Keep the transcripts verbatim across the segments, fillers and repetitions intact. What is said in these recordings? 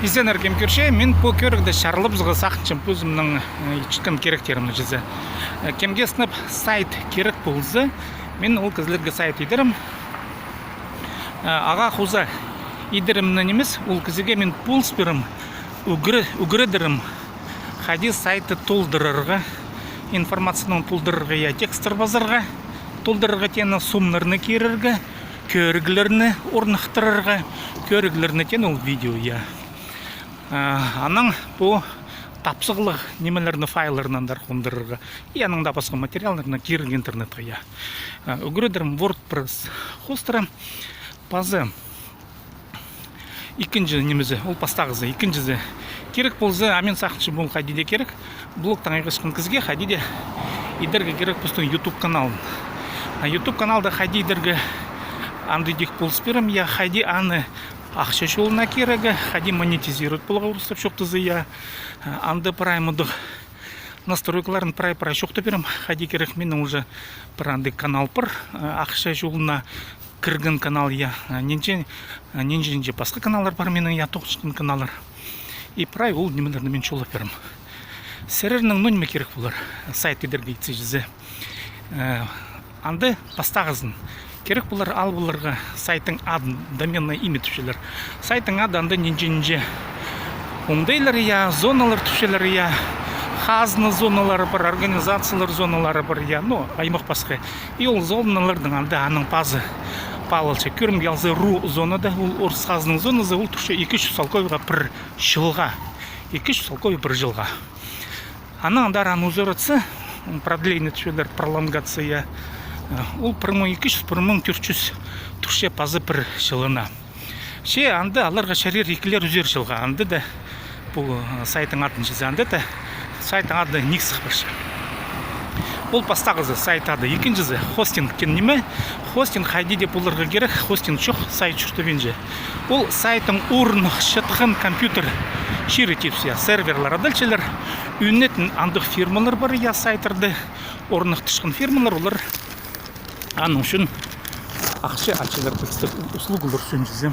Изеннер, кем кӧрче, мин пу кӧрігде чарлабызарға сағынчам позымның, э, итчеткен киректерімні чізе. Э, кемге сынап сайт кирек полза, мин ол кізілерге сайт идерім. Э, ағаа хоза идерімні нимес, ол кізіге мин полыс пирем, ӱгре-, ӱгредерім, хайди сайтты толдырарға, информацияны толдырарға, я, текстер пазарға, толдырарға теені, сомнарны кирерге, кӧріглерні орнықтырарға, кӧріглерні теені ол видео, я. А, анаң пу тапсағлығ нимелерні, файлларны андар хондырарға. И анаң даа пасха материалларны кирерге интернетке, я. А, ӱгредерім WordPress хостыра. Паза ікінҷі нимезі, ол пастағызы. Ікінҷізі. Кирек полза, а мин сағынчам, ол хайди дее кирек. Блогтаң айғасчатхан кізіге хайди дее идерге кирек постың YouTube каналын. А YouTube каналда хайди идерге, анда идӧк полыс пирем, я, хайди аны ахча чолына кирерге, хайди монетизировать поларға, орыстап чоохтаза, я. Анда прай мындағ настройкаларын прай-прай чоохтап пирем, хайди кирек. Минің уже пір андағ канал пар, ахча чолына кірген канал, я. Нинҷе, нинҷе, нинҷе пасха каналлар пар минің, я, тоғынчатхан каналлар. И прай ол нимелерні мин чолап пирем. Сірернің ноо ниме кирек полар сайт идерге итсе чізе? Э, анда пастағызын кирек полар ал поларға сайттың адын, доменное имя тіпчелер. Сайттың ады анда нинҷе-нинҷе оңдайлар, я, зоналар тіпчелер, я, хазна зоналары пар, организациялар зоналары пар, я, ну, аймах пасха. И ол зоналарның анда аның пазы паалалча. Кӧрімге алза, ру зонада, ол орыс хазнаның зоназы, ол турча ікі чӱс салковайға пір чылға. Ікі чӱс салковай пір чылға. Анаң андар аны узаратса, продление тіпчелер, пролонгация, э, ол пір муң ікі чӱс, пір муң тӧрт чӱс турча пазы пір чылына. Че анда аларға чарир ікілер ӱзер чылға. Анда даа пу, э, сайттың адын чізе, анда даа сайттың ады ниик сых парча. Ол пастағызы, сайт ады. Ікінҷізі, хостинг теен ниме. Хостинг хайди дее поларға кирек, хостинг чох, сайт чуртабинча. Ол сайттың орнығ чатхан компьютер чирі тіпче, я, серверлер адалчалар. Ӱнетін андағ фирмалар пар, я, сайттарды орнығ тышхан фирмалар, олар аның ӱчӱн ахча алчалар, пір сых услугалар ӱчӱн чізе.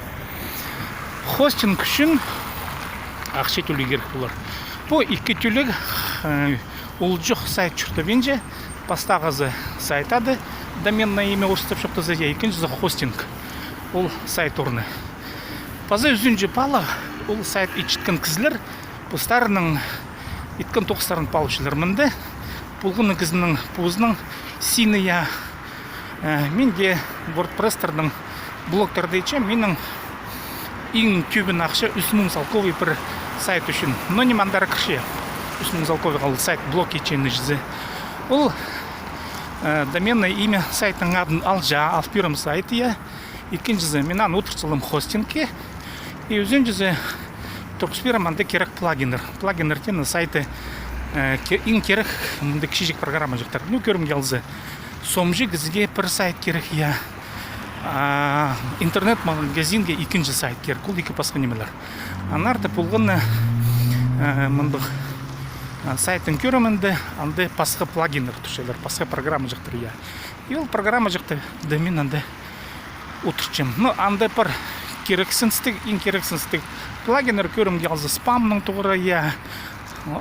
Хостинг ӱчӱн ахча тӧлирге кирек полар. Пу ікі тӧлиг, э, ол чох сайт чуртабинча, пастағызы сайт ады, доменное имя орыстап чоохтаза, я, ікінҷізі хостинг. Ол сайт орны. Паза ӱзінҷі паалағ, ол сайт итчеткен кізілер постарының иткен тоғыстарын паалапчалар мында. Полған на кізінің позының сині, я. Э, мин дее вордпресстарның блогтарда итчем, минің иң тӧбін ахча ӱс муң салковай пір сайт ӱчӱн. Но ниме андар кірче. Ӱс муң салковайға ол сайт блог итчеңні чізе. Ол, э, доменное имя сайттың адын алча, ал пирем сайт, я. Ікінҷізі, мин аны одыртчалам хостингке. И ӱзінҷізі, турғыс пирем анда кирек плагиннер. Плагиннер теені сайтты, э, ке-, иң кирек мындағ кічіҷек программаҷахтар. Ну, кӧрімге алза, сомҷы кізіге пір сайт кирек, я. А интернет-магазинге ікінҷі сайт кирек. Ол ікі пасха нимелер. Аннаңар даа полған на, э, мындағ, э, сайттың кӧрімінде, анда пасха плагиннер турчалар, пасха программаҷахтар, я. И ол программаҷахты даа мин анда одыртчам. Ну, анда пар кирексіністіг, иң кирексіністіг плагиннер, кӧрімге алза, спамның тоғыры, я.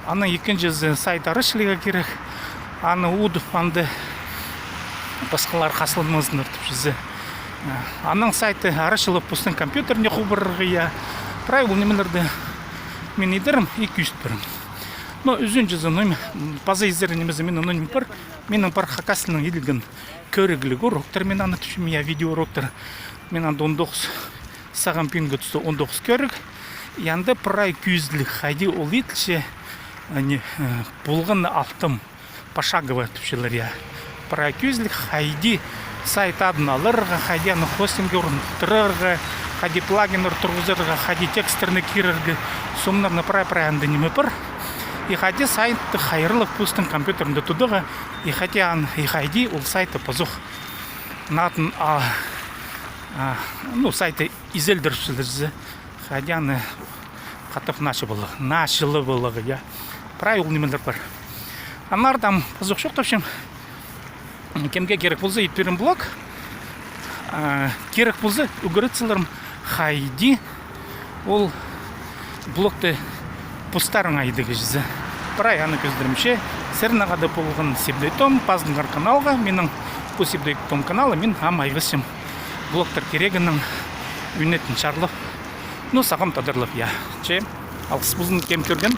Анаң ікінҷізі, сайт арачыларға кирек. Аны удуп, анда пасхалар хазыланмазыннар тіп чізе. Анаң сайтты арачылап, постың компьютеріне хубырарға, я. Прай ол нимелерді мин идерім, и кӧзіт пирем. Но ӱзінҷізі, ну, паза изер нимезі, мин, ну, ниме пар, минің пар хакас тілінең иділген кӧрігліг уроктар, мин аны тіпчем, я, видеоуроктар. Мин анда он тоғыс, сағам пӱӱнгі туста он тоғыс кӧріг. И анда прай кӧзідіг, хайди ол иділче, а, не, э, полған на алтым, пошагово тіпчелер, я. Прай кӧзідіг, хайди сайт адын аларға, хайди аны хостингке орнықтырарға, хайди плагиннер турғызарға, хайди текстерні кирерге, сомнарны, прай-прай анда ниме пар. И хайди сайтты хайраллап постың компьютерінде тударға, и хайди ан-, и хайди ол сайтты пазох натын, а, а, ну, сайтты изелдірчелер чізе. Хайди аны хатап начы поларға, начылы поларға, я. Прай ол нимелер пар. Аннаңар даа пазох чоохтапчам. Кемге кирек полза, ит пирем блог. А, кирек полза, ӱгретселерім, хайди ол Блогты постарың айдығ кізі. Прай аны кӧзідерімче, сірернең хада полған Сибдей Том, пазыныңар каналға, минің пу Сибдей Том каналы, мин ам айғасчам блогтар кирегінең ӱнетін чарлап. Ну, сағам тадарлап, я. Че, алғыс ползын, кем кӧрген.